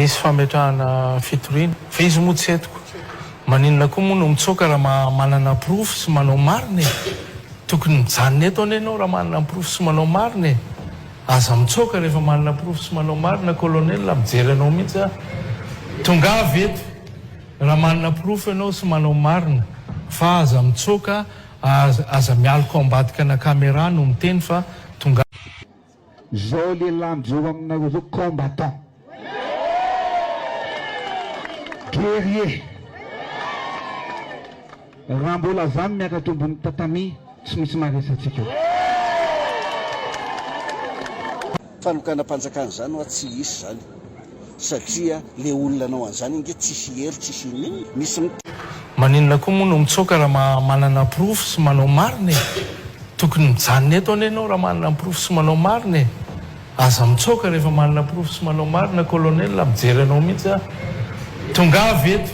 Nisy fametrahana fitoriana fa izy moa tsy entiko. Maninona koa moa no mitsoaka raha manana porofo sy manao marina e? Tokony mijanona eto anie ianao raha manana porofo sy manao marina e! Aza mitsoaka rehefa manana porofo sy manao marina colonel, mijery anao mihitsy aho. Tongava eto raha manana porofo ianao sy manao marina fa aza mitsoaka, aza mialoka ao ambadika-na camera no miteny fa tongava. Zao lehilahy mijoro aminareo zao combattant. Guerrier. Raha mbola za no miakatra ambony tatami tsy misy maharesy antsika eo. Fanonganam-panjakana izany hoa tsy hisy izany satria le olona anao an'izany ange tsisy hery tsisy inon'inona misy mi. Maninona koa moa no mitsoaka raha manana porofo sy manao marina e? Tokony mijanona eto anie ianao raha manana porofo sy manao marina e! Aza mitsoaka rehefa manana porofo sy manao marina colonel, mijery anao mihitsy aho. Tongava eto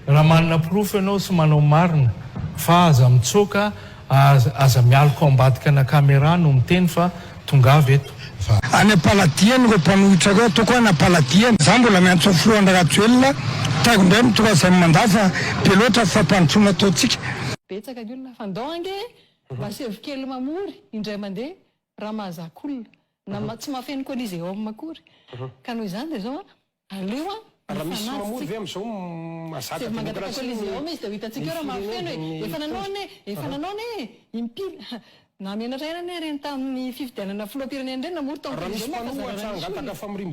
raha manana porofo ianao sy manao marina fa aza mitsoaka aza mialoka ao ambadika na camera no miteny fa tongava eto. Any am-paladiany ireo mpanohitra ireo, ataoko hoe any am-paladiany. Za mbola miantso ny filoha Andry Rajoelina, tairo indray ny troisième mandat fa be loatra ny fampandrosoana ataontsika. Betsaka ny olona fa ndao ange mba sevo kely mamory indray mandeha raha mahazaka olona na tsy mahafeno coliseum akory ka noho izany dia izao an aleo an Raha misy mamory mifanajy ve amin'izao mahazaka Sevo mangataka demokrasia ny coliseum izy dia ho hitantsika eo raha ny mahafeno firenena e! Efa nanao anie efa nanao anie e! Impiry nahamenatra ihany anie ireny tamin'ny fifidianana filoham-pirenena ireny namory tao Raha misy coliseum fa mpanohatra zara raha nisy hangataka olona. famoriam.